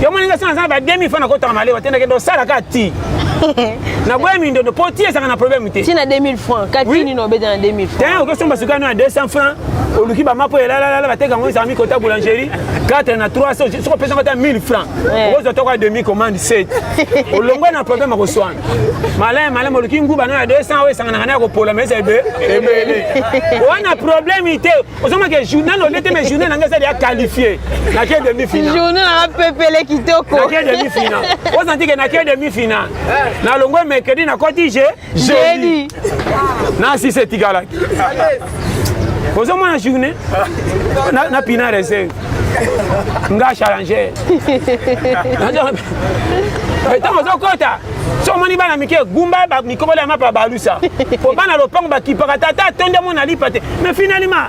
Yo moni nga sona ba 2000 francs nakotaka malewa te, nakende osala ka ti. Naboya mindondo po ti ezalaka na problème te. Ti na 2000 francs, ka ti nini obeta na 2000 francs? Te, okosomba sukali no ya 200 francs, oluki bamapo elalalala bateka yango ezalaka mikota boulangerie 4 na 3 soki opesa yango ata 1000 francs okozwa toko ya demi commande 7 olongwe na problème ya koswana malin malin oluki nguba no ya 200 oyo esanganaka na ya kopola mais eza ebele wana problème te. Ozomona ke journée nano olie te, mais journée na ngai ezali ya qualifié, nake demi final. Journée nanga pepele kitoko. Nake demi final, ozanti ke nake demi final, nalongwe mercredi, nakoti je jeudi na sisi etikalaki. Ozomona journée na pina reserve nga challenger ntango ozokota. So omoni bana mike gumba mikobolo ya mapa balusa po bana lopango bakipaka tata atondi amona lipa te. Mais finalement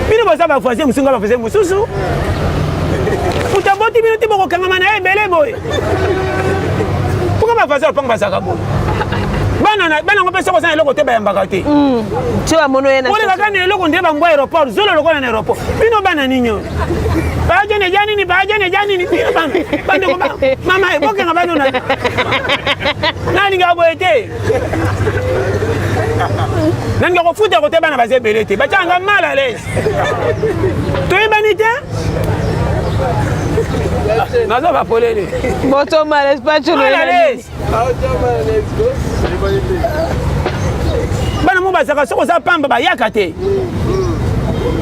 bino boza bavoisin mosusu, nga bavoisin mosusu, moto aboti bino te, bokokangama na ye ebele boye. Pourquoi bavoisin lopango bazalaka boye? Bana yango mpe soki oza na eloko te, bayambaka te. Olekaka na eloko nde bango aéroport zolo lokola na aéroport. Bino bana nini oyo? Bajene ja nini, bajene ja nini? Bino bana bandeko, mama ebokanga bano nalingaka boye te. Nalinga kofuta kote bana baza ebele te, batiaka mal à l'aise, toyebani te, naza bapolele. Moto mal à l'aise. Bana mo bazalaka soki oza pamba bayaka te,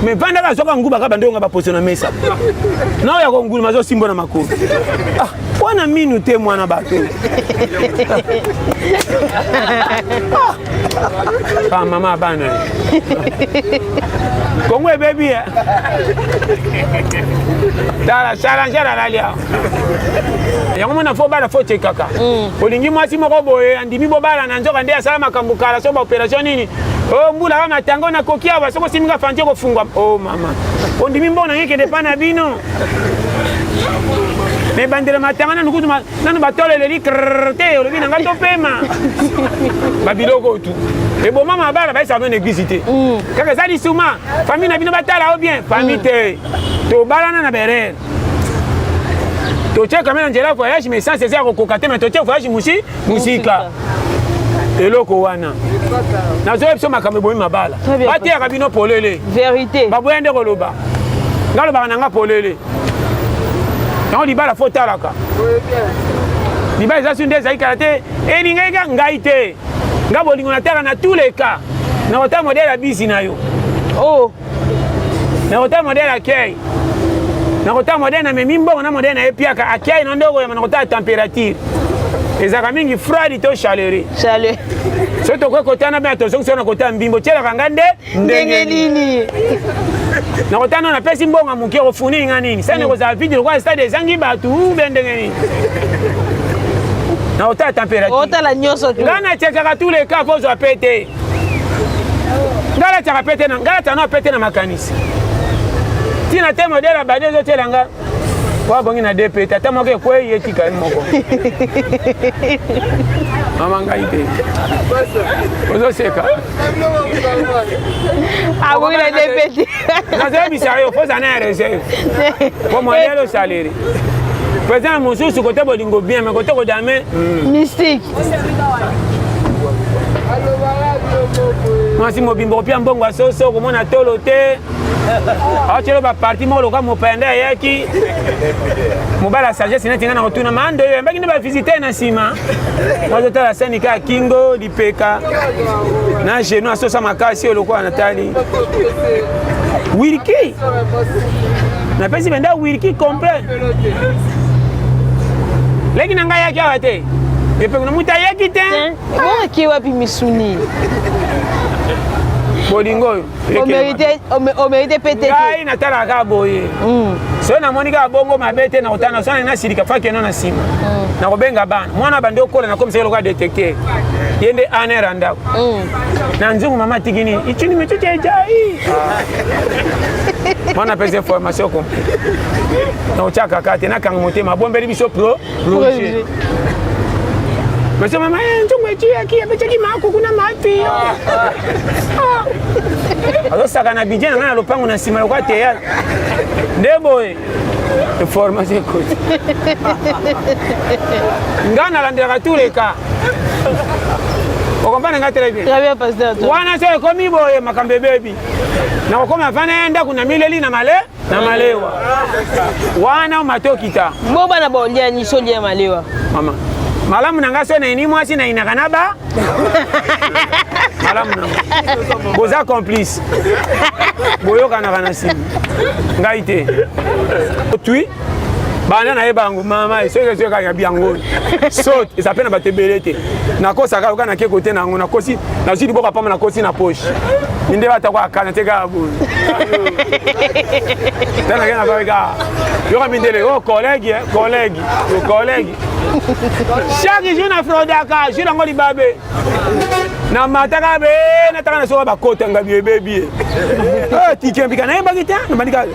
me vandaka azwaka nguba kaka bandonga baposo na mesa na oyo ya konguluma azosimbo na makolo. Ah, wana minu te, mwana bato. Ah, mama bana kongo ebebi. Tala challenger alali awa yango mona fo bala fo tekaka. Olingi mwasi moko boye, andimi bobala na nzoka nde asala makambo kala, so baopération nini o mbula ka matango nakoki awa. Soki osimbi nga fanti ekofungwa. O mama, ondimi mbongo nange ekende pa na bino, me bandela matanga nanu kutu nanu batoleleli te. Olobi na nga topema babiloko tu eboma mabala. Bayesaka bino na église te, kaka eza lisuma. Famille na bino batala o bien famille te, tobalana na berere, totie quand même na nzela voyage, mais essence eza ya kokoka te, mais totie voyage musi musika. Eloko wana nazoyebi biso makambo ebomi mabala, bateyaka bino polele. Vérité. Baboya nde koloba, nga lobaka na nga polele yango. Libala fo talaka libala eza su nde ezali kala te, elingaki ka ngai te. Nga bolingo nataka na tous les cas, nakotala modèle ya bisi na yo. Oh. Nakotala modèle akei, nakotala modèle namemi mbongo na modèle na ye piaka akei na ndoko yama, nakotala température ezalaka mingi froide to chaleur. Chaleur. Soki tokoki kotana bena, tozongisi na kotala mbimbo tielaka nga nde. Ndenge nini? Nakotala no napesi mbongo ya moke, kofuni nga nini sani, kozala vide lokola stade ezangi bato be ndenge nini? Nakotala température. Otala nyonso tu. Nga natiakaka tous les cas, kozwa pe te. Nga natiaka pe te, nga natiaka no pe te na makanisi ntina te. Modèle abandi ezotiela nga po abongi na DP te, ata moko ekwei etika ye moko. Mama ngai te, ozoseka. Abongi na DP te. Nazoyebisa yo, foza na ya réserve po modèle osaleli président mosusu kote bolingo bien, mais kote kodame. Mystique. Mwasi mobimba kopia mbongo ya soso, komona tolo te, aotyelo baparti moko loka mopaya nde ayaki. Mobala sagesse neti nga na kotuna mando oyo yambaki nde bavisite na nsima, bazotala sani kaka kingo, lipeka na genou asosa makasi oyo lokola natali wilki, napesi mpenza wilki complet. Leki na ngai ayaki awa te, epeko na moto ayaki te. Bonaki wapi misuni? Bolingo oyo. Omérite pe te. Ngai natalaka kaka boye, soki namoni kaka bongo mabe te, nakotala so nasilika fakeno na nsima, nakobenga bana. Mwana bandi okola, nakomisa ye lokola détecteur, ye nde aner ya ndako na nzungu. Mama atiki nini icini mituti ejai, mwana apesa information complète. Nakotia kaka te, nakanga motema, abombeli biso pro projet. Monsieur mama, nzungu etiaki, apesaki makuku na mafi. Azosaka na budget na ngai na lopango na nsima lokola théâtre. Nde boye information ekoti. Ngai nalandelaka tous les cas. Okomprendre ngai très bien. Très bien, pasteur. Wana so ekomi boye makambo ebebi. Nakokoma vana ya ndako na mileli na male na malewa. Wana matokita. Bo bana bolia ni so lia malewa. Mama. Malamu na ngai so na ini mwasi na inaka na ba malamu na ngai. Boza complice. Boyokanaka na nsima. Ngai te. Otui banda nayeba yango mama soki ezoki kaka biango sot eza mpe na bato ebele te nakosaka yoka nake kote na yango nakosi nazwi liboko pamba nakosi na poche nde batako akana te kaka boye tanake nakoki kaka yoka mindele o oh, collègue collègue o oh, collègue chaque jour na fraudaka jour yango libabe namataka be nataka na soka bakota ngabi ebebi ye eh, tike mbika nayebaki te nabandi kaka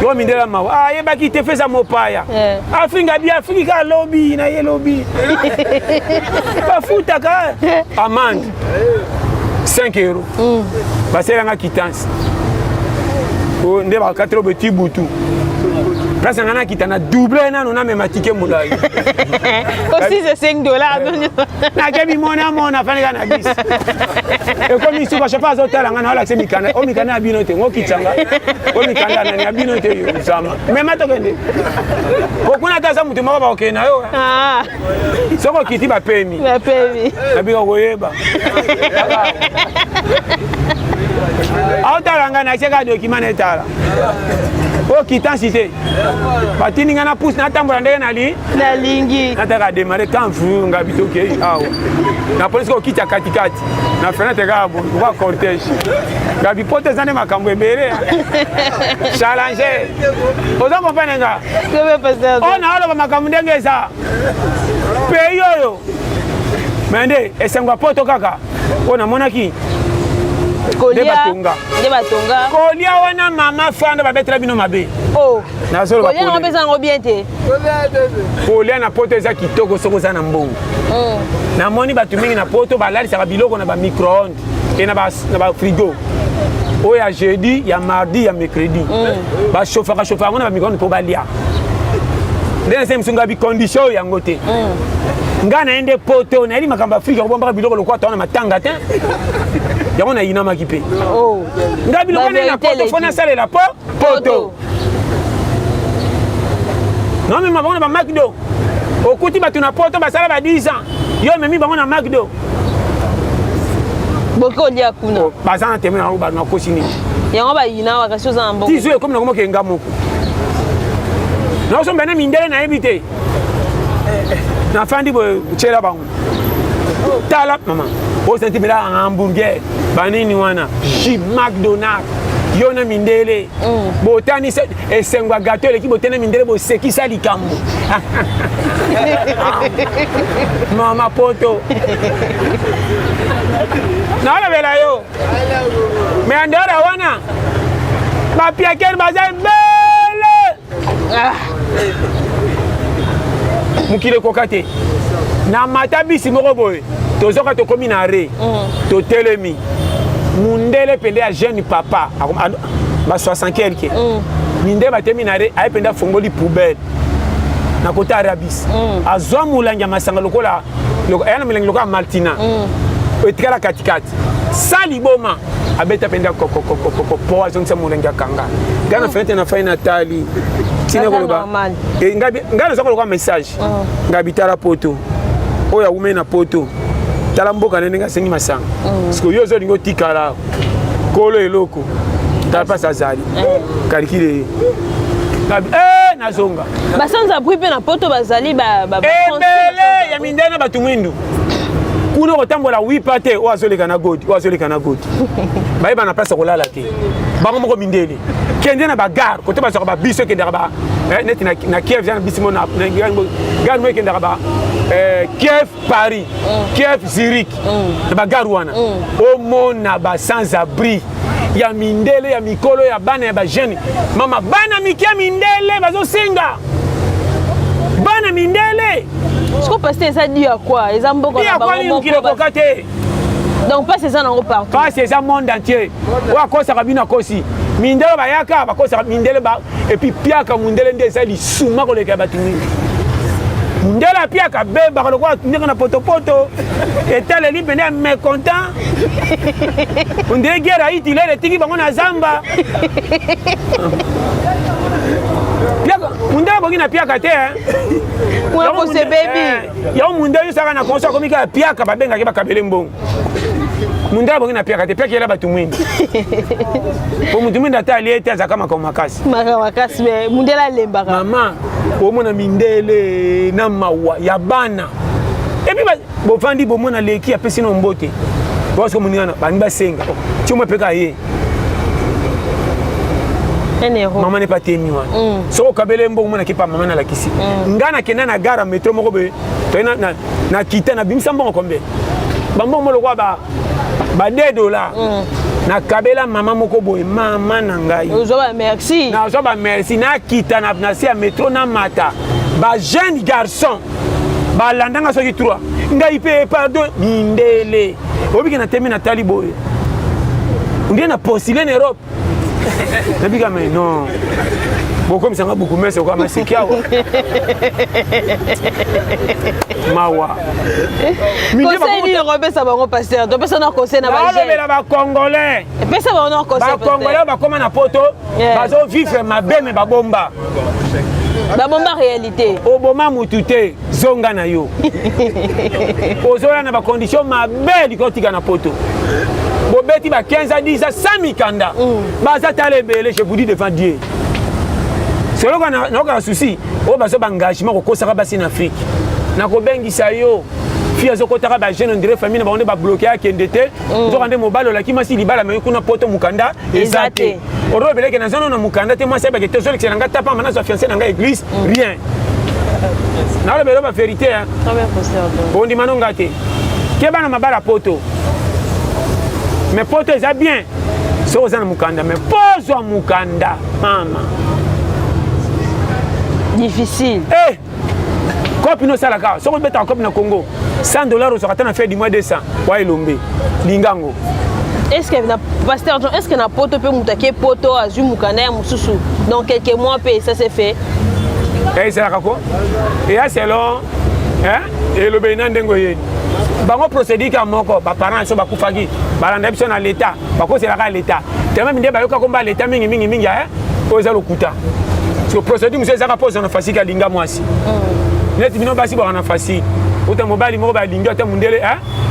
yo mindela mawa ayebaki ah, te feza mopaya eh. afinga bi afiki kaka lobi na ye lobi bafutaka amande 5 euro mm. basalelanga quittance oh, nde bakatelo beti butu place na ngai nakita na double nano namema tike molai aussi c'est 5 dollars nake bimona mona afandi kaka na bis ekomi suka chauffeur azotala ngai naolakisa mikanda o mikanda ya bino te ngokitanga o mikanda nani ya bino te yo zama mema tokende okuna ata aza moto moko bakokende na yo ah. soki okiti bapemi nabika koyeba aotala ngai nakisaka dokima na etala oyo kitansi te batindi ngai na pousse natambola ndenge nali nalingi nataka demare quand vu nga bitokei awa na polisi kokita katikati na fenêtre kaka boye lokola cortège gabi poto eza nde makambo ebele challenge oza comprendre nga oyo naoloba makambo ndenge eza pays oyo me nde esengo ya poto kaka oyo namonaki nde batonga nde batonga kolia wana mama fanda babetela bino mabe oh. nazoloba yango mpe yango bien te kolia na poto eza kitoko soki oza na mbongo mm. namoni bato mingi na poto balalisaka biloko na bamicro-onde e na bafrigo oyo ya jeudi ya mardi ya mercredi mm. bashofaka shofa yango na bamicro-onde mpo balia nde nase mosu ngai bicondition oyo yango te mm. ngai naye nde poto nayebi makambo afrika kobombaka biloko lokola toa na matanga te yango nayinamaki mpe oh. ngai biloko naye na poto fo nasalela po poto nomema bango na bamacdo okuti bato na poto basala ba 10 ans yo omemi bango na macdo boki olia kuna oh, baza na teme yango bato nakosi nini yango bayina kasi oza na mbongo ti zo ekomi nango mokenga moko naosomba na mindele nayebi te nafandi boye tyela bango tala mama osanti mela hamburger banini wana jus macdonald yo na mindele mm. botani esengo ya gato eleki botani na mindele bosekisa likambo mama poto nalobela yo me andora wana bapiakere baza ebele ah. mokili ekoka te na mata bisi moko boye tozoka tokomi na re mm. totelemi mundele mpenza ya jeune papa ba 60 quelque mm. mindele batemi na re aye mpenza afongoli poubelle na kota arabis mm. azwa molangi ya masanga lokola aya na milangi lokola maltina mm. etikala katikati sa liboma abeta mpenza kokokokoko po azongisa molangi akanga ngai na fenêtre na fai natali tina koloba eh, ngai naza koloba message mm. ngai bitala poto oyo awumeli na poto tala mboka na ndenge asengi masanga mm. parceke yo ozolingi otikala kolo eloko tala mpasi azali mm. kalikile ye eh, nazonga basanza abri mpe na poto bazali ebele ya mindele na bato mwindu kuna okotambola wipa te oyo azoleka na godi oyo azoleka na godi bayeba na place ya kolala te bango moko mindele kende na bagare kote bazwaka babiso ekendaka ba eh, neti na kiev eza na bisi mo gare mo ekendaka ba eh, kiev paris mm. kiev zurich mm. na bagare wana mm. omona ba sans abri ya mindele ya mikolo ya bana ya bajeune mama bana mike ya mindele bazosenga bana mindele siko pasteur eza di ya kwa eza mboka na bango moko ekoka te. Donc pasi eza nango partout. Pasi eza monde entier. Oyo akosaka bino akosi. Mindele bayaka bakosaka mindele ba et puis piaka mundele nde eza lisuma koleka ya bato mingi. Mundele apiaka bebaka lokola ndenge na potopoto etaleli mpende ya mécontent ondire guerre ya Hitler etiki bango na zamba. Piaka mundele aboki na piaka te. Yango mundele yosaka na konso akomi kaka piaka babengaki bakabele mbongo. Mundele abongi na piaka te, piaka yela bato mwindu. Po mutu mwindu ata alie te azalaka makambo makasi. Makambo makasi mais mundele alembaka. Mama, omona mindele na mawa ya bana. Et puis bovandi bomona leki apesi na mbote. Parce que moninga na bangi basenga. Ti omwe peka ye. Mama ne pas temi wana. Soko okabele mbongo mona kepa mama nalakisi. Nga nakenda na gare ya metro moko boye. Toye na na kita na bimisa mbongo combien? Ba mbongo lokola ba ba 2 dollars. Nakabela mama moko boye mama na ngai. Ozwa ba merci. Nazwa ba merci nakita na na se ya metro na mata. Ba jeune garçon balandanga soki 3 ngai mpe pardon mindele obiki na temi natali boye nde na postule na Europe nabika mais non bokomisanga bukumese okoa maseki awa mawa conseil nini okopesa bango pasteur topesa na conseil na balobela bacongolais epesa bango na conseil bacongolais bakoma na poto bazovivre mabe me babomba babomba réalité oboma mutu te zonga na yo ozoya na bacondition mabe likoki otika na poto bobeti ba 15 à 10 à 100 mikanda baza tala ebele je vous dis devant Dieu soloka naokaka souci oyo bazo baengagement kokosaka basi na Afrique nakobengisa yo fille azokotaka bajeune ondire famille na bango nde babloke akende te nzoka nde mobali olaki mwasi libala mai kuna poto mokanda eza te orobeleke naza nano na mokanda te mwasi ayebake te ozolekisa na ngai tapamba nazwa fiancé na ngai église rien nalobela ba vérité bondima no nga te ke bana mabala poto mais poto eza bien soki oza na mokanda mais pozwa mokanda mama difficile eh! kopi nosalaka soki obetaka kopi na Congo 100 dollars ozwaka ata na fin du mois 200 wa elombe lingango. Est-ce que na pasteur John, est-ce que na poto pe mutu ake poto azwi mokanda ya mosusu dans quelques mois pe ça s'est fait? Ezalaka ko eya selon elobeli na ndenge oyeni bango procédure ka moko baparent so bakufaki balanda biso na l'état bakoselaka l'état tellement nde bayoka komba l'état mingi mingi mingi oyo eza lokuta so procédure mosusu ezaka mpo ozwa na fasike alinga mwasi neti bino basi bwaka na fasike ota mobali moko balingi ata mundele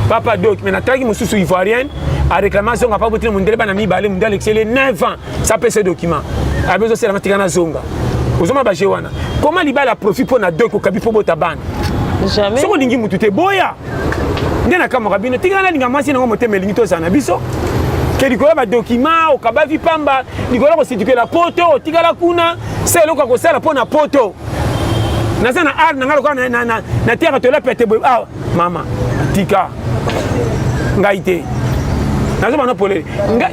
papa doc mais natalaki mosusu ivoirienne aréclame azonga pa botina mundele bana mibale mundele alekiseli 9 ans ça pese document abe ozoselanga tika nazonga ozoma baje wana koma libala profit mpo na doc okabi mpo bota bana soki olingi mutu te boya nde nakamwaka bino tika nalinga mwasi nango motema elingi tozala na biso ke likolo ya badokima okabavi pamba likolo ya kositukela poto otikala kuna se eloko ya kosala mpo na poto naza na art na ngai lokola nateyaka tola pete boye awa mama tika ngai te nazoba no polele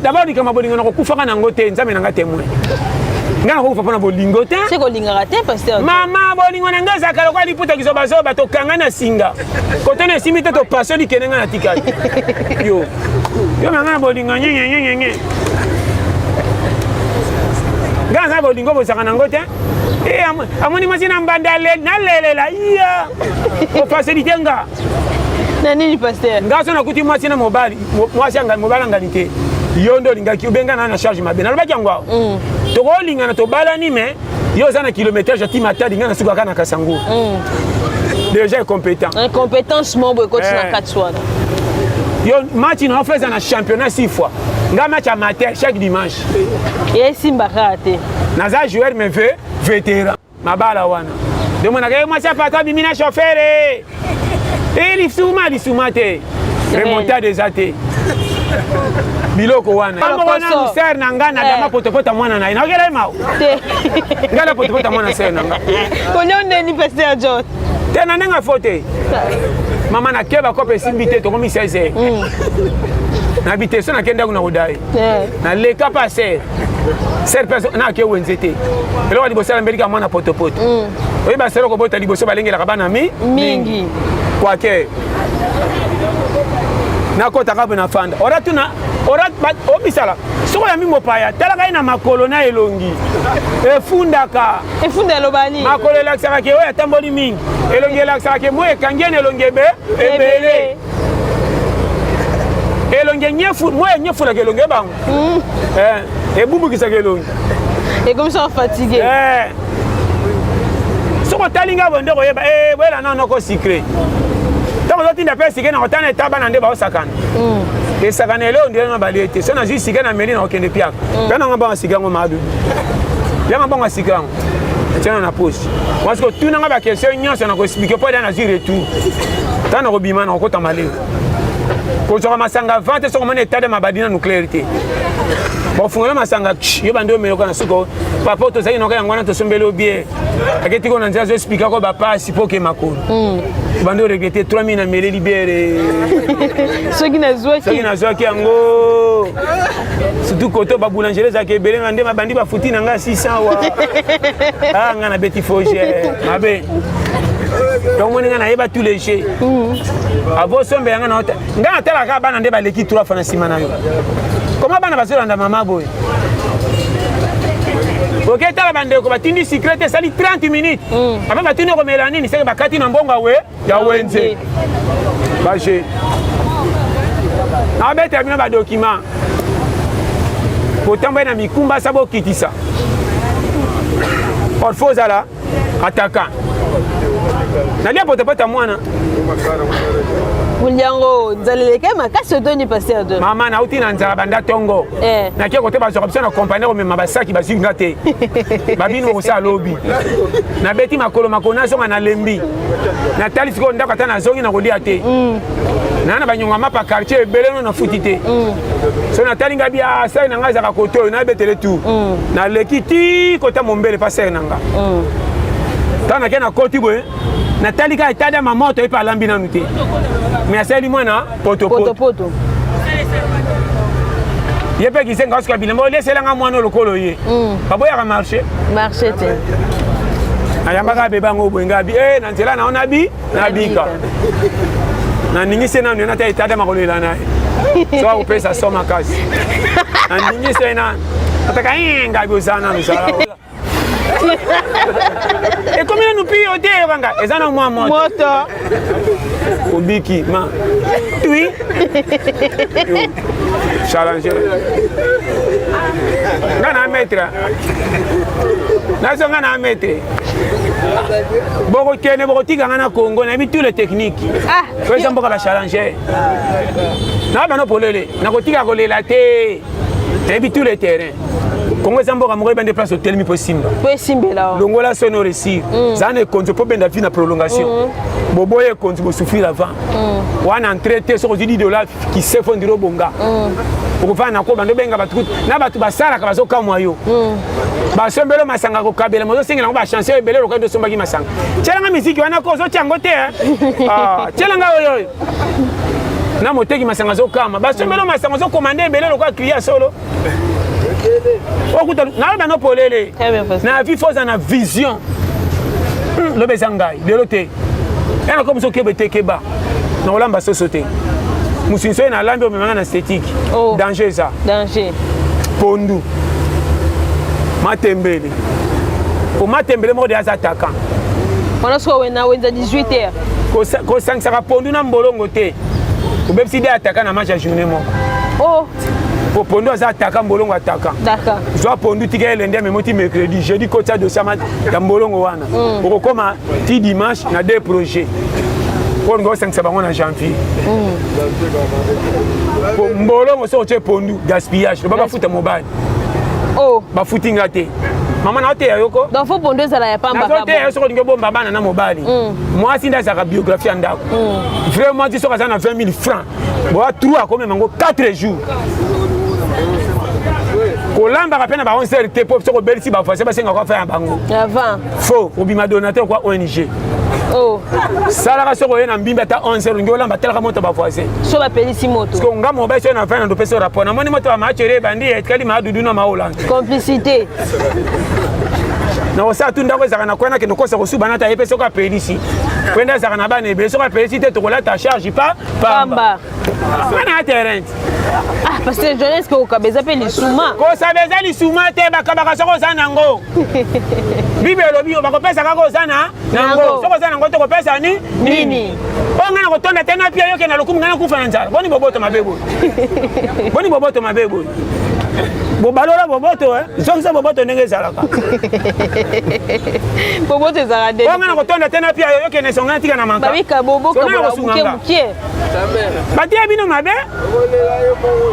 d'abord likambo ya bolingo nakokufaka nango te nzambe na ngai témoin ngai nakokufa mpo na bolingo te mama bolingo na ngai ezalaka lokola liputa kizobazoba tokanga na singa kote na esimbi te topasoli kende ngai natikali yo yo na ngai na bolingo nyenyenyenyenye ngai naza bolingo bozalaka nango te amoni mwasi na mbanda nalelela iya ofasilite nga na nini pasteur nga so nakuti mwasi na mobali mwasi mobali angani te yo nde olingaki obengana na charge mabe nalobaki yango awa tokolingana tobalani mais yo oza na kilométrage ati matadi ngai nasukaka na kasango déjà incompétent incompétence moko ekoti na kati wana yo match na ofeza na championnat 6 fois nga match amateur chaque dimanche esimbaka te naza joueur mais vétéran mabala wana demonaka ye mwasi apata abimi na chauffeur e lisuma lisuma te remontade eza te biloko wana moko nanu ser na nga na dama potopota mwana na ye nakokela ye mawa ngai na potopota mwana ser na nga kolia ndeni pasteur John te na ndenge afo te mama nakeba kope esimbi te tokomi 16 heures nabi te so nakende kuna kodaye naleka pa ser ser mpe nake wenze te eloko liboso alambelika mwana potopoto oyeba selo kobota liboso balengelaka bana mi mingi kwake Nakotaka mpe nafanda ora tuna ora obisala soki oyambi mopaya, talaka ye na makolo na elongi efundaka. Efunda eloba nini? Makolo elakisaka ke oyo atamboli mingi, elongi elakisaka ke moi ekangi ye na elongi ebe ebele, elongi enyefu, moi enyefulaka elongi ebango. Ebumbukisaka elongi. Ekomisa fatigue. Soki otali ngai boye nde koyeba boyela nano ko sucré. Ntango ozotinda mpe sucré na kotana eta bana nde baosakana. Esakana eleo ndele na balie te. So nazwi sucré na meli na kokende piaka mpe nanga mbongo sucré yango madudu yanga mbongo sucré yango tiana na poche. Mwasi kotunanga baquestion nyonso na koexpliquer mpo eda nazwi retour. Ntango nakobima na kokota maleo kozwaka masanga avant te. Soki omoni état de mabadi na nucléaire te, bafungola masanga yo bandi omeloka na suka. Papa, tozalaki noka yango wana, tosombeli yo bière, aketi ko na nzela, azoexpliquer ko bapasi mpo oke makolo, bandi oregretter 3000 na meleli bière. Soki nazwaki. Soki nazwaki yango, surtout koto baboulangerie ezalaka ebele nga nde babandi bafuti na nga 600 wa ah, nga nabeti foge mabe. Donc moni nga nayeba tous les jeux avo osombela nga na nga natalaka bana nde baleki trois fois na nsima na yo. Koma bana bazolanda mama boye, oke tala bandeko batindi sucré te, esali 30 minutes après batindi okomela nini, seke bakati na mbongo awe ya wenze baje. Nabetela bino badocument kotambola na mikumba sa bokitisa or faut ozala ataka nalia potapota mwana. Yango nzala eleki makasi, otoni pasteur John. Mama, nauti na nzala banda ntongo. Nakie kote bazwaka biso na kompani komema basaki, bazwi nga te, babini bokosala lobi. Nabeti makolo makolo, nazonga nalembi, natali sikoyo ndako, ata nazongi nakolia te. Naa na banyonga mapa quartier ebele no nafuti te. So natali nga bia sere na ngai ezalaka kote oyo nabetele tu. Naleki ti kota mombele pa sere na nga. Ntango nake nakoti boye, natali kaka etada mamoto ye mpe alambi nanu te, mais asali mwana potopoto. Potopoto. Ye mpe kisenga osuka bilamba oleselanga mwana lokolo ye baboyaka marché. Marché te. Ayambaka bebe yango boye, nga bi e na nzela na yo nabi nabika naningisi ye nanu ye nata etada makolela na ye so akopesa so makasi. Naningisi ye nanu ataka ngabi ozala nanu ozala ekomi nanu pio te, yokanga eza na mwa moto. Moto. Obiki ma tui challenge nga na maître nazo nga na maître bokokende bokotika nga na Congo, nayebi tous les techniques. Ah. Po eza mboka bachallenger na bano polele, nakotika kolela te, nayebi tous les terrains. Congo eza mboka moko yeba nde place otelemi mpo esimba. Po esimbela o. Longola soni, oréussir, zala na ekonzi mpo benda vie na prolongation. Boboya ekonzi, bosouffrir avant wana entré te. Soki ozwi 10 $ kisefo ndiri obonga, okofanda na koba nde obenga bato kutu na bato basalaka bazokamwa yo. Basombelo masanga kokabela, mozosengela yango bachanson ebele lokola nde osombaki masanga. Tielanga miziki wana ko ozotia yango te, tielanga oyo oyo na moteki masanga azokama. Basombelo masanga ozokomande ebele lokola cria solo okuta naloba no polele. Na vie faut oza na vision. Loba eza ngai lelo te yana ko moso okebe te, keba na kolamba soso te, mosuni soki nalambi omemanga na esthétique. Oh. Danger eza. Danger. Pondu matembele, po matembele moko de aza attaquant. Wana soki na wenza 18 heures. Kosangisaka pondu na mbolongo te, obebisi de attaquant na match ya journée moko. Oh. Po pondu aza attaquant, mbolongo attaquant. D'accord. Zwa pondu, tika elende amemo ti mercredi, jeudi kotia dossier ya mbolongo wana. Okokoma ti dimanche na deux projets mpo olinga osangisa bango na janvier. Po mbolongo soki otie pondu, gaspillage. Loba bafuta mobali. Oh. Bafuti nga te, mama na oteya yoko. Donc faut pondu ezala ya pamba. Nazoteya yo soki olingi obomba bana na mobali. Mwasi nde azalaka biographie ya ndako. Vrai mwasi soki aza na 20 000 francs, boya 3 akomema yango 4 jours. Kolambaka mpe na ba 11 heures te, mpo soki obelisi bavoisin basengaka affaire ya bango. Avant. Faux obima donateur kwa ONG. Oh. Salaka soki oye na mbimbi ata 11 heures, olingi olamba, talaka moto bavoisin. So bapelisi moto. Parce que nga mobali soki na 20 na ndopesi rapport, namoni moto ya maachere ebandi etikali maadudu na maolanda. Complicité. Nakosala tu ndako ezalaka na kwana, kende kosa kosuba nata ye mpe soki apelisi kwenda ezalaka na bana ebele, soki apelisi te tokolata charge pa pamba nga na terrain. Ah, pasteur John, est-ce que okaba eza mpe lisuma? Kosaba eza lisuma te, bakabaka soki oza nango. Bible elobi yo bakopesa kaka oza na nango, soki oza nango te kopesa ni nini? Oyo ngai nakotonda te napia yoke na lokumu, ngai nakufa na nzala. Boni boboto mabe boye, boni boboto mabe boye, bobalola boboto, zongisa boboto ndenge ezalaka. Boboto ezalaka nde oyo ngai nakotonda te napia yo yoke na esonga, natika na manka. Babika bobokabola moke moke. Batia bino mabe,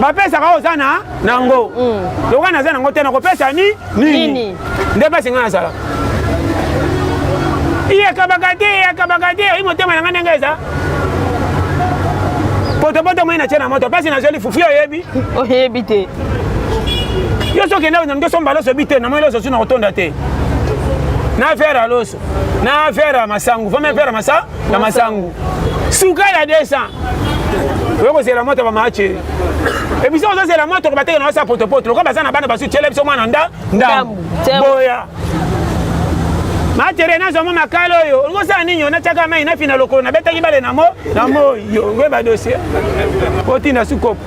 bapesaka oza na nango. Lokola naza nango te, nakopesa ni nini? Nde mpasi ngai nazalaka, iyakabaka te, eyakabaka te. Oyi motema na ngai ndenge eza potopoto, moi natie na moto, mpasi nazweli fufu. Oyebi? Oyebi te. Yo soki okende na osomba loso bi te, namoni loso su na kotonda te, na verre ya loso, na verre ya masangu, fama verre masa ya masangu, sukali ya 200. Oyo kozela moto bamaache ebiso, ozozela moto bateke na wasa potopoto lokola baza na bana basu, tiele biso mwana nda ndambu boya matere. Nazwa mwa makala oyo, olingi osala nini? Natiaka mai, nafina lokolo, nabetaki bale na mo na moi yo ngoyeba dossier otinda sukopo.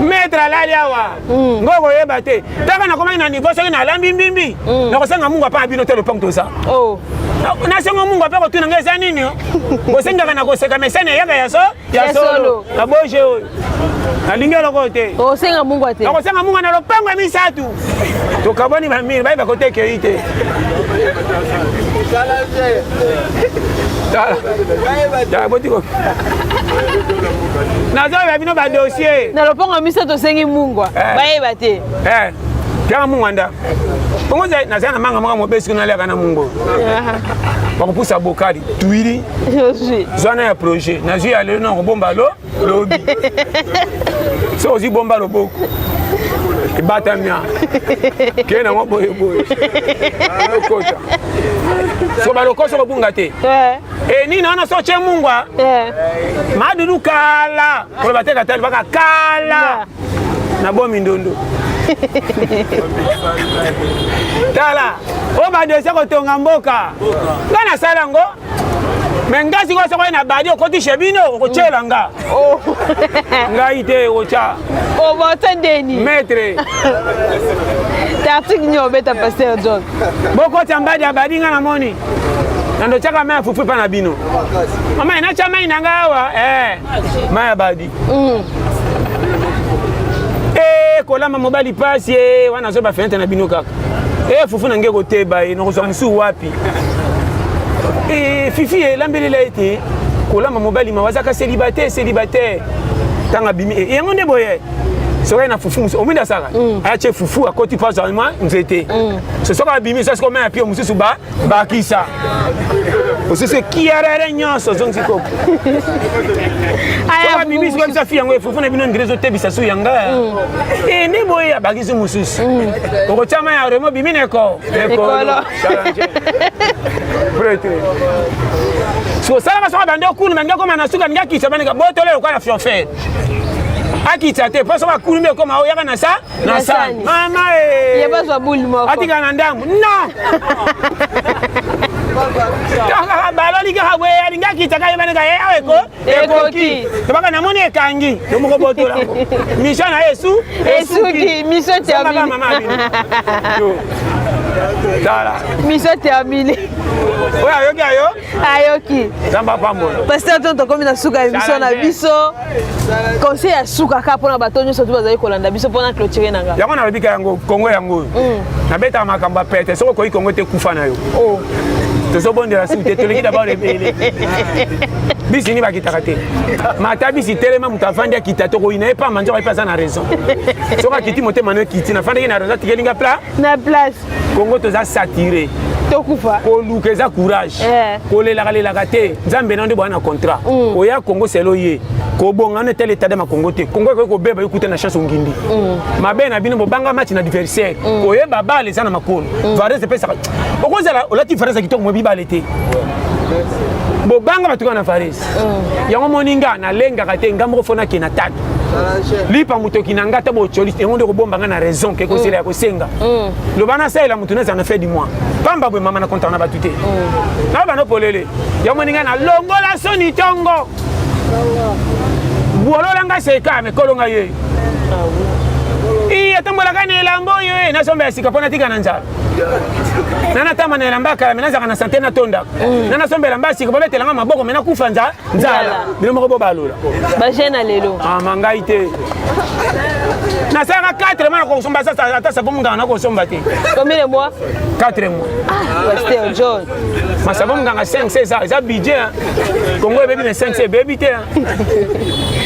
Maître alali awa, ngo koyeba te. Taka nakomaki na niveau, soki nalambi mbimbi, nakosenga Mungu apa bino te. Lopango toza, nasenga Mungu ape kotuna ngai eza nini. Bosengaka na koseka, mesani eyaka ya so ya solo na boje oyo nalingi eloko te. Osenga Mungu te? Nakosenga Mungu na lopango ya misatu, tokabwani bamire, bayeba kote ekei te. Tala botiko, nazoyeba bino badossier. Na lopango ya misato osengi mungwa, bayeba te. Tiaka mungwa nda bongo, nazala na manga moko mobesi kuna, naliaka na mungo bakopusa bokali tuili zwana ya projet. Nazwi ya lelo, na kobomba lo lobi. So ozwi, bomba loboko ebatamia ke nango boyeboye, okota so balokoso kobunga te. Enini wana so tie mungwa madudu kala koloba te, katali baka kala na bomi ndondo. Tala oyo badossier kotonga mboka, nga nasala yango. Me nga sikoyo soki na badi okoti chez bino, okotyela nga ngai te, okotya. Obota ndeni. Maître. Tactique nini obeta, pasteur John? Bokotya mbadi ya badi, nga namoni nando tiaka mai ya fufu epa na bino. Mama, enatya mai na ngai awa, mai ya badi. Kolamba mobali pasi e wana, azoba fenêtre na bino kaka e fufu na nge koteba ye, nakozwa mosusu wapi? E fifi elambelela ete kolamba mobali mawa, azaka célibataire, célibataire. Ntango abimi yango nde boye, soki na fufu mosusu omwindi asaka, atie fufu, akoti mpo azwa mwa nzete. So soki abimi, so sikoyo mai ya pio mosusu bakisa mosusu ekierere nyonso, ozongisi koko. Soki abimi sikoyo, bisa fi yango efufu na bino ndire ezotebisa su yanga e nde boye, abakisi mosusu, okotia mai ya remo, bimi na eko ekolo prêtre. So osalaka soki abandi okulu, bangi akoma na suka, alingi akitisa, bandika botolo lokola fiofere, akitisa te, mpo soki akulumi ekoma oyaka na sa na sani mama. Ye bazwa bule moko. Atikala na ndambu non, baloli kaka boye, alingi akita kaka, yebanika ye awa eko ekoki tobaka, namoni ekangi yo moko, botolango mission na ye esu. Esuki, mission terminée. Mama abino, tala. Mission terminée. Oyo ayoki ayo. Ayoki. Nzambe apambola. Pasteur John, tokomi na suka ya émission na biso. Conseil ya suka kaka mpona bato nyonso tu bazali kolanda biso, mpona clôture na nga. Yango nalobika yango, Kongo yango oyo nabetaka makambo ya pete. Soki okoki Kongo te, kufa na yo. Tozobondela suku te, tolingi d'abord ebele. Bisi nini bakitaka te? Mata bisi, telema, moto avandi akita, tokoyina ye pamba, nzoka ye mpe aza na raison. Soki akiti, motema no ekiti, nafandaki na raison, atikelinga pla na place. Kongo toza saturé. Tokufa. Koluka eza courage. Kolelaka lelaka te, Nzambe na nde boya na contrat. Oya Kongo selo ye kobonga no etali etada makongo te. Kongo ekoki kobeba, yo kuta na chance ongindi. Mabe na bino, bobanga match na adversaire. Koyeba bale eza na makolo, varese epesaka, okozala olati varese ya kitoko, moyebi bale te. Bobanga bato kaka na varese. Yango moni nga nalengaka te, nga moko fo nakende na tatu lipa motoki na nga ata bocoli yango nde kobomba nga na raison ke kozela ya kosenga. Loba nasalela motu nazala na fin du mois pamba boye, mama na kontak na bato te, na bano polele. Yango moni nga nalongola soni ntongo bwolola nga seka mekolo nga ye atambolaka na elamba oyo ye nasomba ya sika mpo natika na nzala na natamba na elamba ya kala me nazalaka na sante natondaka na nasomba elamba ya sika babetelanga maboko me nakufa nzala. Bino moko bobalola. Bajeune ya lelo. Ama ngai te, nasalaka 4 mois nakosomba ata savon munganga nakosomba te. Combien de mois? 4 mois. Pasteur John. Masavon munganga 5 eza eza budget, hein. Congo ebebi na 5 ebebi te, hein.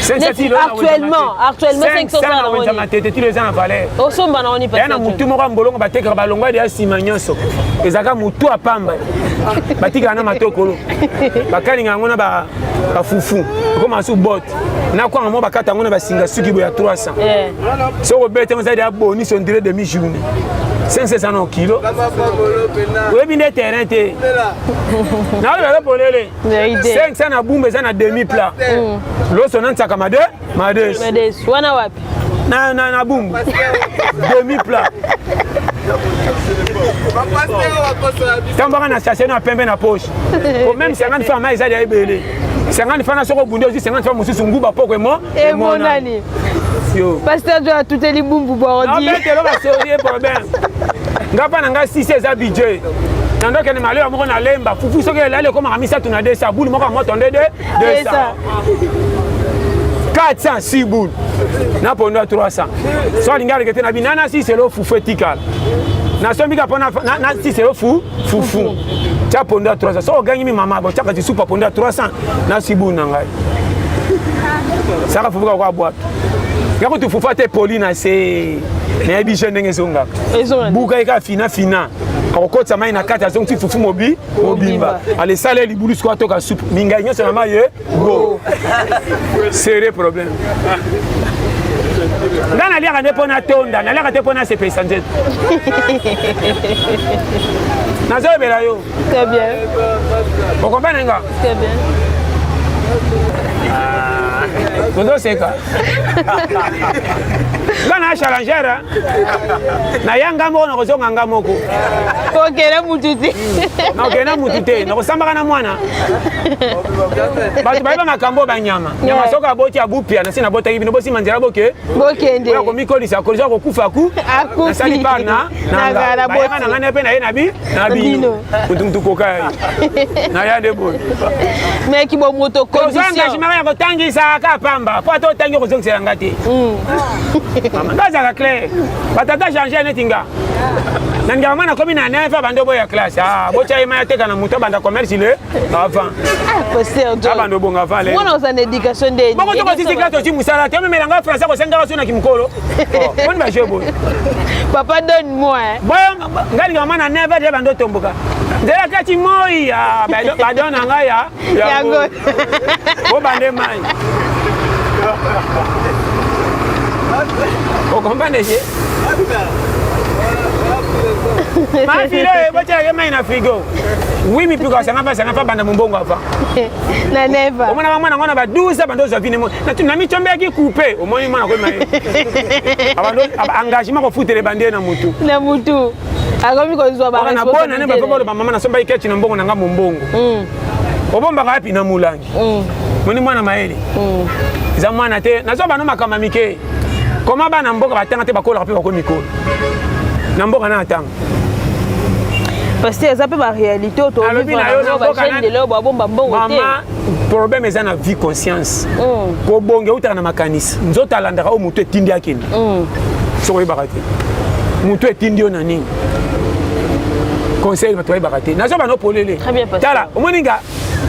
5 actuellement, actuellement 500 na wenza matete tilo eza na valeur. Osomba na woni? Ya na mutu moko ya mbolongo batekaka balongwa ya nsima nyonso ezalaka mutu ya pamba, batikaka na matokolo, bakalinga yango na bafufu ekoma su bote na kwanga moko, bakata yango na basinga suki boye ya 300. Soki obete yango ezali ya bonus, on dirait demi journée 500 na kilo. Oyebi nde terrain te, naoloba polele, 500 na bumba eza na demi plat loso na nsaka made madesu. Wana wapi? Na bumbu demi plat ntango na sachet na pembe na poche po même 50 francs mai ezali ya ebele. 50 francs na soki obundi ozwi 50 francs mosusu nguba poko emo. Emonani. Pasteur Jo atuteli bumbu bordi. Abetelo basorie problème nga mpa na ngai sisi eza budget na ndokende malewa moko nalemba fufu soki elali ekomaka misato na 200 bulu moko ya moto nde 200 406 bulu na pondo ya 300 so alingi aleke te na bina na siselo fufu etikala nasombika mpo na siselo fufu tia pondo ya 300 so ogangi mi mama botiaka lisupa pondo ya 300 na sibulu na ngai saka fufu kaka bwato nga kutu fufu ate poli na se nayebi je ndenge ezongaka buka ye kaka fina fina akokotisa mai na kati azongisi fufu mobi mobimba alesala ye libulu sikoyo atoka supu mingai nyonso na mai ye go sérieux problème. Nga naliaka nde mpo natonda, naliaka te mpo nasepelisa nzeto. Nazoyebela yo. Très bien. Okomprendre nga? Très bien. Tozoseka nga na challenger naya nga moko nakozonga nga moko. Okende mutu te. Nakokende mutu te, nakosambaka na mwana. Bato bayeba makambo banyama nyama soki aboti abupia nasi nabotaki bino bosima nzela boke. Bokende. Oyo akomikolisa akolisa akokufa ku nasali par na bayaka na ngai mpe naye na bi na bino mutu mutu koka ye naya nde boye. Mais kibomoto condition engagement ya kotangisa ka pamba po ata otangi okozongisela nga te. Nga azalaka clair, batata change neti nga nalingaka mwana akomi na 9 abandi oboya classe, botya ye mai ateka na moto abanda commerce le avant abanda obonga avant. Mwana oza na éducation nde. Bongo tokosisi classe oti mosala te omemela nga français kosengaka so na kimokolo boni baje boye. Papa, donne moi. Boyo nga lingaka mwana 9 ade bando otomboka nzela kati moi badon na ngai ya yango obande mai okomprendre je mafilo botiaka mai na frigo wi mipiko asanga mpa asanga mpa banda mombongo ava. Na neva. Omona mwana ngo na ba 12 bando ozwa vine na mitombeyaki coupe omoni mwana koyema ye engagement kofutela ebandi ye na mutu. Na mutu akomi kozwa. Na bona ne bafa baloba mama nasombaki keci na mbongo na nga mombongo obombaka wapi na molangi moni mwana mayele eza mwana te nazwa bano makambo ya mike koma bana mboka batanga te bakolaka mpe bakomi mikolo na mboka na atanga. Parce que eza mpe baréalité oyo Alobi na yo na mboka lelo babomba mbongo te. Mama, problème eza na vie conscience. Kobonga eutaka na makanisi, nzoto alandaka oyo motu etindi akende. Soki oyebaka te motu etindi yo na nini, conseil bato bayebaka te nazwa bano polele. Très bien, pasteur. Tala omoni nga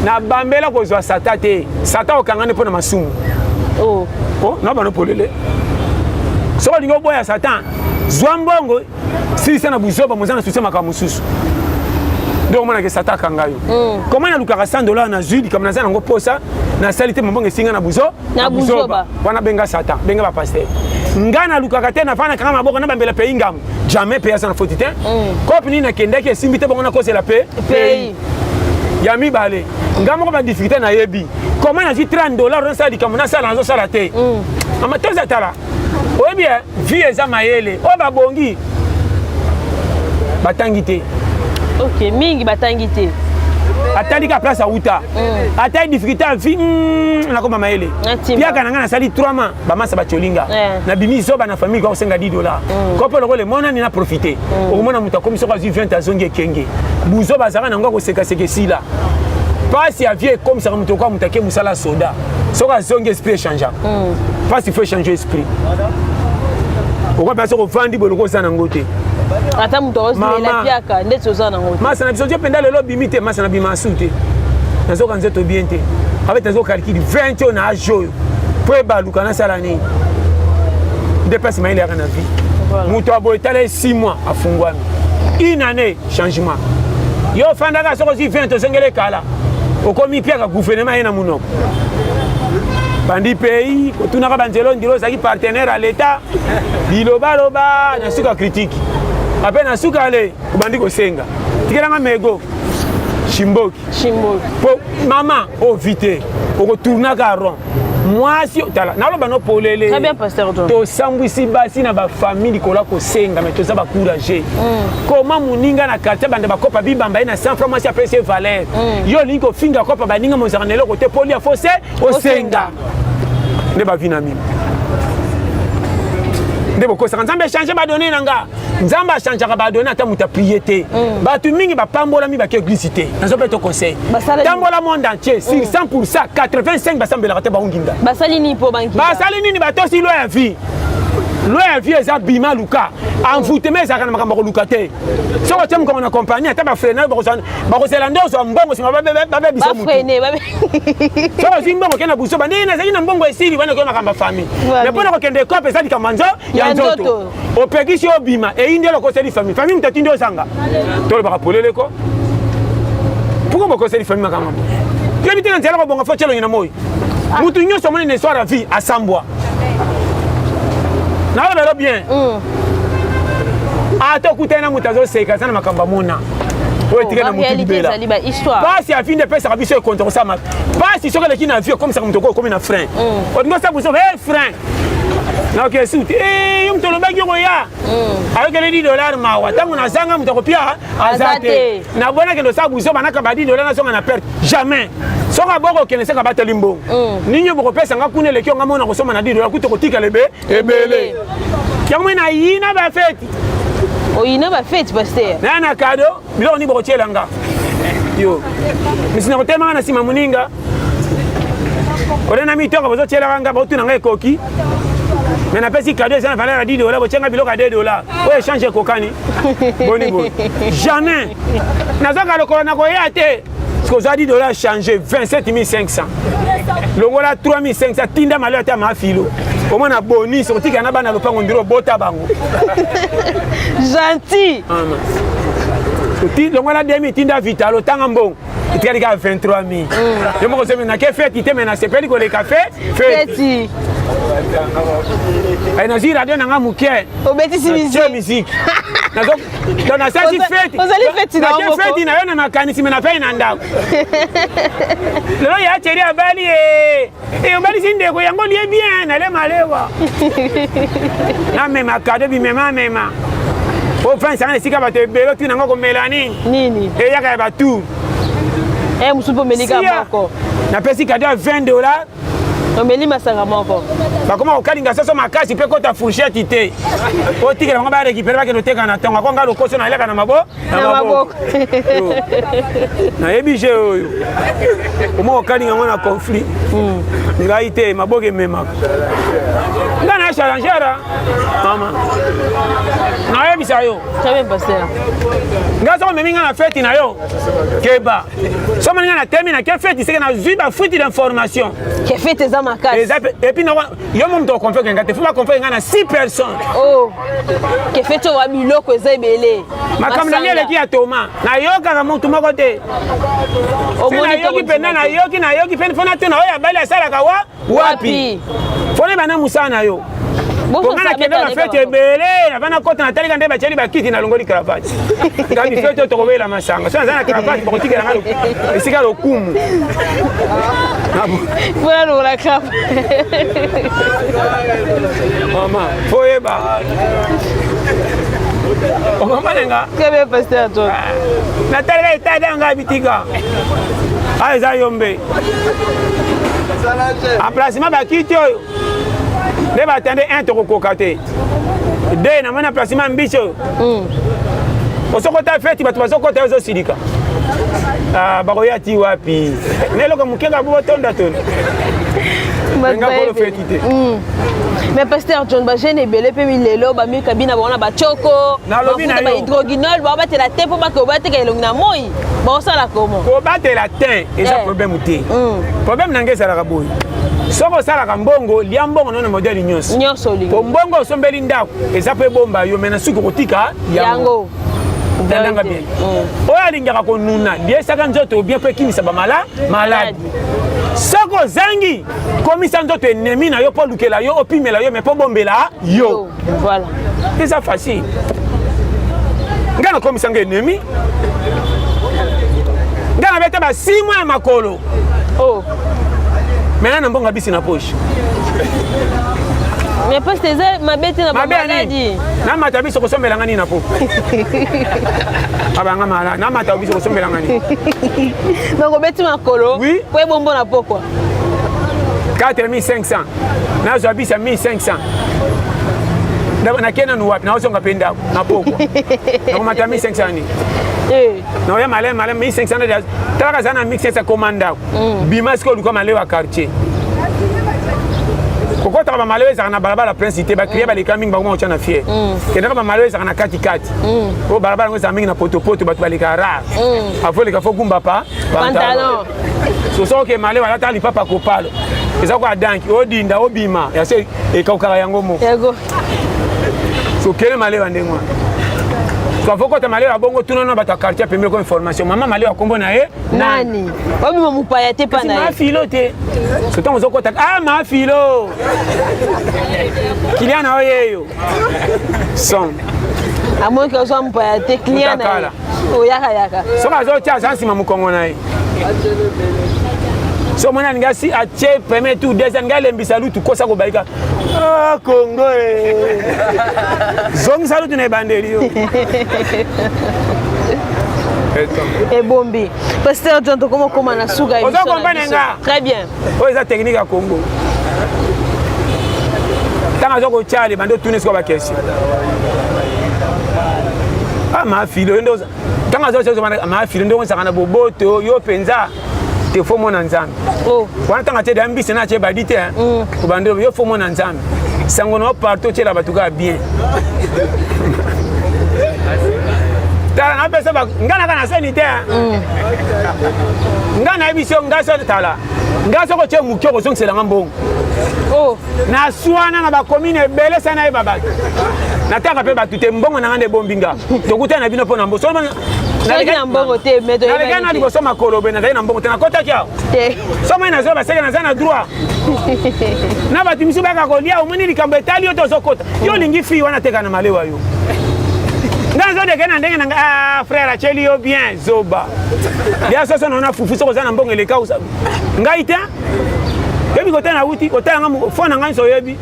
nabambela kozwa sata te, sata okangani mpo na masumu. Oh. Oh, na bano polele, soki olingi oboya satan, zwa mbongo silisa na buzoba moza na susi ya makambo mosusu nde omonaka satan akanga yo. Koma nalukaka 100 $ nazwi likambo naza nango posa nasali te mombongo esinga na buzo Na buzoba. Wana benga satan, benga bapaster. Nga nalukaka te nafanda kanga maboko nabambela pays ngambo jamais pays aza na foti te. Kope nini nakendaki esimbi te bongo nakosela pe pays. Ya mibale, nga moko badifficulté nayebi comment nazwi 30 $ nasala likambo nasala, nazosala te. Mama, toza tala, oyebi vie eza mayele oyo babongi batangi te. Ok, mingi batangi te. Atali ka place auta, atali difficulté ya vie, nakoma mayele. Natimba. Piaka na ngai, nasali 3 mois, bamasa batiolinga. Nabimi zoba na famille, kwa kosenga 10 $ ko mpo lokola emonani na profite. Okomona moto akomi, soko azwi 20, azongi ekenge buzoba azalaka nango, akosekaseka, esila. Pasi ya vie ekomisaka moto okoa moto ake mosala soda, soki azongi, esprit échangeaka. Pasi faut échanger esprit. Okwa mpe soki ovandi boye, loko oza nango te. Ata moto aosimela Mama. piaka ndeti oza nango te. Masa na biso ntie mpenza lelo obimi te, masa na bima asu te, nazoka nzoto bien te. Abeti, nazocalculer 20 oyo na age oyo mpo ebaluka, nasala nini? Nde place mayele yaka na vie. Moto aboye, tala ye, 6 mois afungwami, une année changement. Yo ofandaka, soki ozwi 20, ozongeli ekala, okomi piaka gouvernement ye na monoko, bandi pays kotunaka banzela, ondiro ozalaki partenaire ya l'état, bilobaloba na suka critique, ape na suka ale obandi kosenga tikelanga mego shimboki. Shimboki. Po mama ovi te, okotournaka rond. Mwasi tala, naloba no polele. Très bien, pasteur John. Tosambwisi basi na bafamille likolo ya kosenga, mais toza bacourage. Koma moninga na quartier, banda bakopa bibamba ye na 100 franc, mwasi apesi ye valeur. Yo olingi kofinga kopa baninga, mozalaka na eloko te, polia fose osenga. Nde bavi na mino nde bokosaka. Nzambe echange badonnées na nga. Nzambe achangeaka badonnées, ata moto aprie te. Bato mingi bapambolami, bake église te. Nazo mpe to conseil. Basala nini? Tambola monde entier, sur 100, 85 basambelaka te, baonginda. Basali nini mpo banki? Basali nini? Batosi loi ya vie. Loi ya vie eza bima luka. Envoûtement ezalaka na makambo ya koluka te. Soki otie mokongo na compagnie, ata bafreiner, bakozela nde ozwa mbongo, nsima babebisa motu. Bafreiner. Soki ozwi mbongo, okende na buso, bandenge nazalaki na mbongo esili wana, ekoya makambo ya famille. Famille. Mais mpona kokende ekope, eza likambo ya Ya ya nzoto. nzoto. Opekisi obima, eyi nde lokoseli famille. Famille moto atindi ozanga, tolobaka polele ko pourquoi bokoseli famille makambo. Yoyebi te na nzela kobonga, fo tielongi na moi. Motu nyonso amoni na histoire ya vie asambwa. Nalobelo bien, ata okutani na moto azoseka, aza na makambo amona oyo etikali na motu Baréalité libela. ezali bahistoire. Pasi ya vie nde epesaka biso ekonte kosala pasi. Soki eleki na vie, okomisaka moto okomi na frein. Olingi osala biso e frein, naoke suti yo moto olobaki okoya, ayokeli 10 $ mawa. Ntango nazanga, moto akopia aza Aza te. te. Nabonakende osala buzo, banaka ba 10 $ nazonga na perte. Jamais. Soki aboko okende, seka bateli mbongo nini yo bokopesa nga kuna eleki yo nga mona kosomba na 10 $ kuta kotikala ebe ebele. Yango moi nayina bafeti. Oyina bafeti, pasteur? Naya na cadeau, biloko nini bokotiela nga? Yo misi na kotemaka na nsima moninga ole na mitonga, bozotielaka nga, botuna nga ekoki. Me napesi cadeau eza na valeur ya 10 $, botianga biloko ya 2 $. Oyo échange ekokani boni boye? Jamais. Nazwaka lokolo na koya te. Soki ozwa 10 $, change 27 500, longola 3500, tinda malo ata mafilo, omona bonus okotikala na bana lopango, ndiro obota bango. Gentil. Longola 2000, tinda vitalo, otanga mbongo etikali kaka 23 000. Yo moko ozomi nake feti te, me nasepeli koleka fe feti. Feti. Nazwi radio na nga moke. Obetisi tie musique. Musique. Donc nasalisi feti. Ozali feti na yo Nake moko. feti na yo na makanisi, me nafei na ndako. Lelo ya chéri abali e e obalisi ndeko yango lie bien, nale malewa, namema cadeau, bimema mema ofandisanga na esika bato ebele, otina yango komela nini? Nini? Eyaka ya batour. E mosusu mpe omelika Sia. moko. Napesi cadeau ya 20 $. Omeli masanga moko. Bakoma kokalinga soso makasi mpe kota fourchette te, otikela bango barécupérer, bakende oteka na ntongo. Akonga lokoso naleka na mabo Na maboko. Yo. Nayebi je oyo koma kokalinga yango na conflit. Ngai te, maboko ememaka nga na challengera. Mama, nayebisa yo. Très bien, pasteur. Nga soko omemi nga na feti na yo, keba. So omoni nga na temi nake feti, seke nazwi bafuite d'information. Ke fete eza makasi. Eza et puis yo mo moto oconvaincre nga te, fo baconvaincre nga na 6 personnes. Oh, ke fete oyo wa biloko eza ebele. Makambo na ngai eleki ya toma, nayokaka motu moko te. Omoni. Nayoki mpenza, nayoki, nayoki mpe fo natuna oyo abali asalaka wa wapi, fo nayeba na mosala na yo. Po nga nakenda bafete ebele avant nakota natalika nde batiali bakiti nalongoli cravate nga bifete oyo tokobela masanga so naza na cravate bakotikela nga esika lokumu. Mpona longola cravate. Mama fo oyeba okomprendre nga. Très bien, pasteur John. Natalika etada nga bitika ayo eza yombe emplacement bakiti oyo nde batande 1 tokokoka te 2 namoni emplacement mbisi oyo osokota feti bato bazokota yo ozosilika. Ah, bakoya ti wapi na eloko moke kaka botonda toni nga kolo feti te. Mais pasteur John, bajeune ebele mpe milelo bamikabi na bango na bachoko. Nalobi na yo. Bahydroguinol baobatela te mpo bake obateka elongi na moi baosala komo. Kobatela te eza problème te. Problème na ngai ezalaka boye: soki osalaka mbongo, lia mbongo nono modele nyonso. Nyonso olingi. Po mbongo osombeli ndako eza mpo ebomba yo, me na suki okotika yango. Yango. Tandanga bien. Oyo alingaka konuna, liesaka nzoto bien mpo ekimisa bamala maladi. Soki ozangi, komisa nzoto ennemi na yo mpo olukela yo, opimela yo, me mpo bombela yo. Voilà. Eza facile. Ngai nakomisanga ennemi, ngai nabeta ba 6 mois ya makolo. Oh. Maintenant na mbongo bisi na poche. Mais poste eza mabe te na mabe ya bamaladi. Nini namata biso kosombelanga nini na po abanga mala namata biso kosombelanga nini? Donc obeti makolo. Oui. Po ebombo na pokwa. 4500 nazwa bisa 1500. Nakei nanu wapi? Naozonga mpe ndako na pokwa nakomata 1500 nini? Naoya maleme maleme 1500. Talaka aza na 1500 koma ndako, bima sikoyo oluka malewa ya quartier. Kokotaka bamalewa ezalaka na balabala Prince te, baclient baleka mingi, bakoma kotya na fier. Kendaka bamalewa ezalaka na katikati oyo balabala yango ezala mingi na potopoto, bato baleka rare. Afo eleka fo gumba pa pantalon. So soki oke malewa, alata lipapa kopalo eza kwa danki odinda obima yase ekaukaka yango moko. Yango. Sokele malewa ndenge wana, so afo kota malewa bongo, tuna na bato ya quartier pembeni ko information mama malewa kombo na ye. Nani obima mopaya te mpa na ye. Mafilo te. So ntango ozokota, ah, mafilo client na oyo yeyo son. Amoniki ozwa mopaya te, client na ye. Mutakala. Oyakayaka. Soki azotia, aza nsima mokongo na ye. So omoni alingi asi atie premier tour, deuxième, alingi alembisa lutu kosa kobalika. Ah, Congo e. Zongisa lutu na ebandeli yo. Ebombi. Pasteur John, tokoma okoma na suka ya Ozo émission na comprendre biso. nga? Très bien. Oyo eza technique ya Congo. Ntango aza kotya libanda, otuni sikoyo baquestion. Ah, mafilo yo nde ntango aza mafilo nde ozalaka na boboto yo mpenza te, fo mona Nzambe. Oh. Wana ntango atie da mbisi na atie badi te, obandi yo fo mona Nzambe, sango na yo partout otiela bato kaka bien. Tala, napesa nga naka na seni te. Nga nayebi so nga so. Tala, nga soki otie moke, okozongiselanga mbongo. Oh. Naswana na bacommune ebele sa nayeba bato, natanga mpe bato te. Mbongo na nga nde ebombi nga. Tokutana na bino mpo na mbo. Soki na mbongo te, mais toyebani Naleka na te. liboso makolo boye, nazali na mbongo te, nakotaki awa. Te. So moi nazoya baseke, naza na droit na bato misusu bayaka kolia. Omoni likambo etali yo te, ozokota yo olingi fille wana teka na malewa yo. Nga nazodeke na ndenge na nga. Ah, frère atieli yo bien, zoba lia soso na fufu. Soki oza na mbongo eleka ngai te, oyebi kotala nauti kotala nga fo na ngai nyonso oyebi.